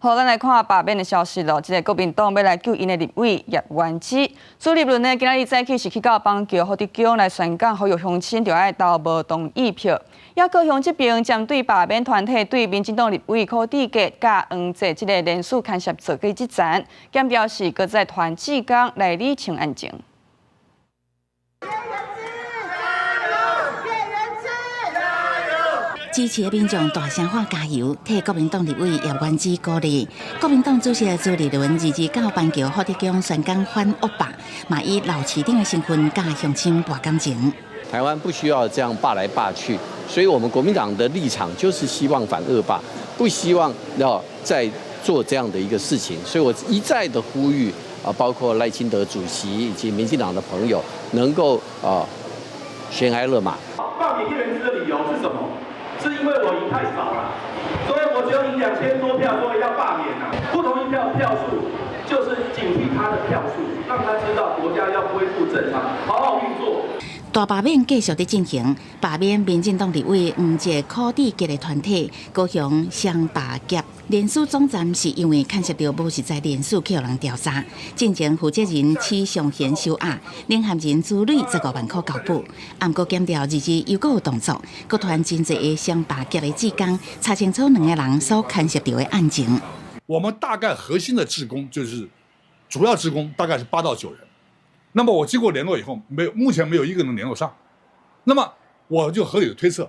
好，咱來看罷免的消息囉。這个國民黨欲來救𪜶的立委葉元之，朱立倫呢，今仔日早起是去到板橋福德宮來宣講，呼籲鄉親著愛投無同意票。也高雄這邊針對罷免團體對民進黨立委柯志杰佮黃捷這个連署牽涉造假之戰，檢調是閣再傳志工來理清案情。葉元之，加油！葉元之，加油！支持的民眾大聲喊加油，替國民黨立委葉元之鼓勵。國民黨主席朱立倫2日到板橋福德宮宣講反惡霸，嘛以老市長的身份佮鄉親搏感情。台灣不需要這樣罷來罷去，所以我們國民黨的立場就是希望反惡霸，不希望要再做這樣的一個事情。所以我一再的呼籲啊，包括賴清德主席以及民進黨的朋友，能夠啊懸崖勒馬。罷免葉元之的理由是什麼？是因為我贏太少了，所以我只有贏2000多票，所以要罷免啊！不同意票票數就是警惕他的票數，讓他知道國家要恢復正常，好好運作。大罷免繼續佇進行，罷免民進黨立委黃捷、柯志杰的團體高雄雙罷協連署總站是因為牽涉著無實在連署去予人調查，進前負責人許尚賢收押，領銜人朱磊15萬箍交保。毋過檢調2日又閣有動作，閣傳真濟个雙罷協的志工查清楚兩個人所牽涉著的案情。我們大概核心的志工就是主要志工，大概是8到9人。那麼我經過聯絡以後，沒有，目前沒有一個能聯絡上。那麼我就合理的推測，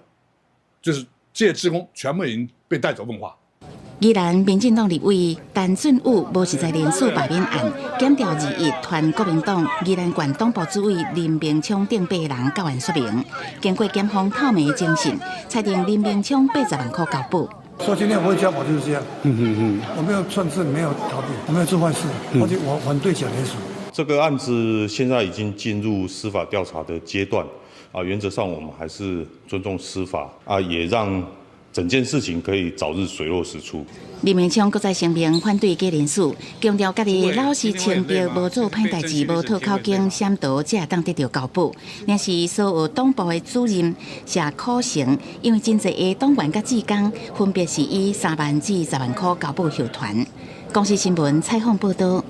就是這些志工全部已經被帶走問話。宜蘭民進黨立委陳俊武無實在連署罷免案，檢調2日傳國民黨宜蘭縣黨部主委林明昌等八人到案說明，經過檢方透明的偵訊，裁定林明昌80萬箍交保。所以今天我會交保就是這樣。我沒有算是沒有逃避，我沒有做壞事，而且我反對假連署。這個案子現在已經進入司法調查的階段，啊，原則上我們還是尊重司法，啊，也讓整件事情可以早日水落石出。林明昌閣再聲明反對假連署，強調家己老實清白，無做歹代誌，無套口供、潛逃，才會當得著交保。若是所有黨部的主任謝可成，因為真濟个黨員佮志工，分別是以3萬至10萬箍交保後團。公視新聞採訪報導。